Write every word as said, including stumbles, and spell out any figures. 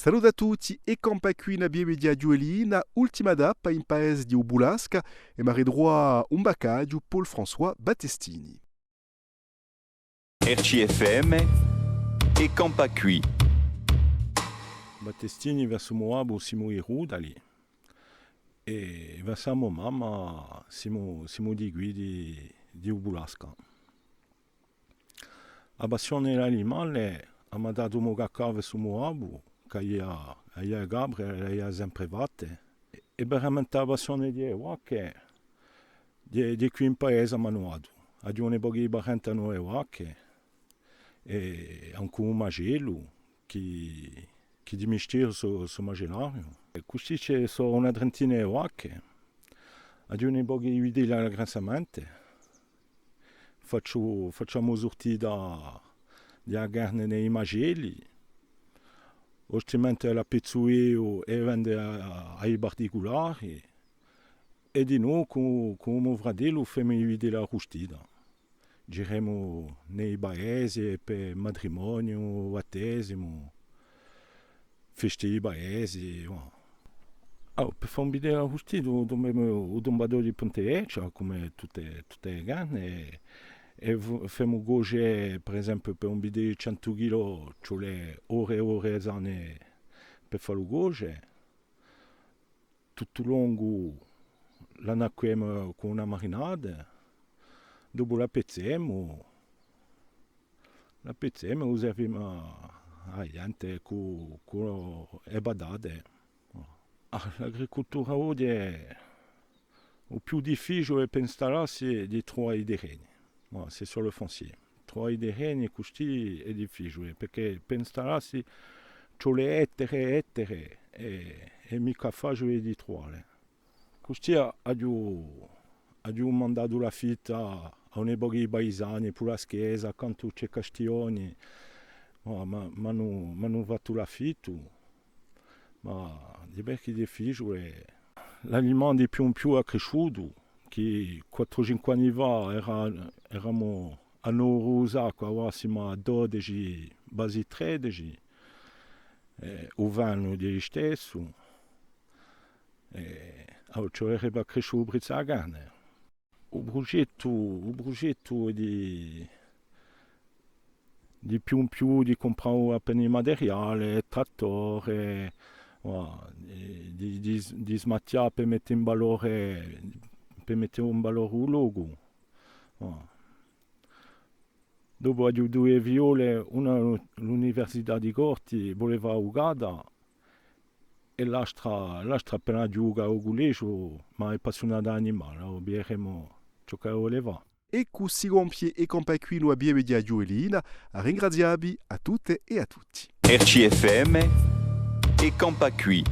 Salute à tutti, È campà quì in a pieve di a Ghjuvellina, ultima tappa in paese di u Bulasca, è emu à ritruvà un baccaghju, Paul-François Battestini. R C F M, È campà quì. Battestini, versu u mo babbu simu di Rutali, è versu a mo mamma simu, simu di quì, di, di u Bulasca. A passione di l'animale a m'hà datu u mo cacà versu u mo babbu, chì avia, avia e capre, l'avia sempre fatte. È veramente a passione di e vacche, di, di quì in paese m'anu datu. Aghju un pocu di parenti in e vacche, è ancu un macellu, chì, chì di mistieru sò, sò macellariu. È cusì ci sò una trentina di vacche. Aghju un pocu di vitelli à l'aggrassamentu. Facciu, facciu a mo surtita di a carne in i macelli, o altrimenti a pezzu eiu è vendu à, à i particulari, è dinò cù, cù u mo fratellu femu i vitelli à a rustita. Giremu in i paesi per matrimoniu, battesimu, feste di paesi, bon. Allora, per fà un vitellu à a rustita, u tumbemu u tumbadore di Ponte Vechja, cum'è tutte, tutte e carne, è, è f-, femu coce, per esempiu, per un vitellu di centu chilò, ci vole ore è ore sane per fallu coce. Tuttu u longu l'annacquemu cù una marinata, dopu l'appezzemu, l'appezzemu è u servimu à, à a ghjente cù, cù e patate. Ah, l'agricultura oghje hè u più difficiule per installassi hè di truvà i terreni. Voilà, c'est sur le foncier. Truvà i terreni custì hè difficiule, perchè per installassi ci vole ettare è ettare è, è micca faciule di truvà. Custì aghju, aghju mandatu l'affittu à, à un pocu di paisani, puru à a chjesa, accantu ci hè Castiglioni, ma, ma, m'anu, m'anu fattu l'affittu. Ma hè veru chì hè difficiule. L'alimentu di più in più hè crisciutu, chì quattru o cinque anni fà era, eramu à nove euru u saccu, avà simu à dodeci, guasi tredeci, è u vinu hè listessu. È, allora, ci vulerebbe à cresce u prezzu di a carne. U prughjettu, u prughjettu hè di, di più in più di cumprà appena di materiale, trattore, voilà, di, di, di, di smachjà per mette in valore, per mette in valore u locu. Voilà. Dopu aghju duie figliole, una à l'Università di Corti, vuleva avvucata, è l'altra, l'altra appena ghjuca à u cullegiu, ma hè appassiunata d'animali, allora videremu ciò ch'ella vole fà. È cusì compie È campà quì in a pieve di a Ghjuvellina, à ringrazià vi à tutte è à tutti. R C F M, È campà quì.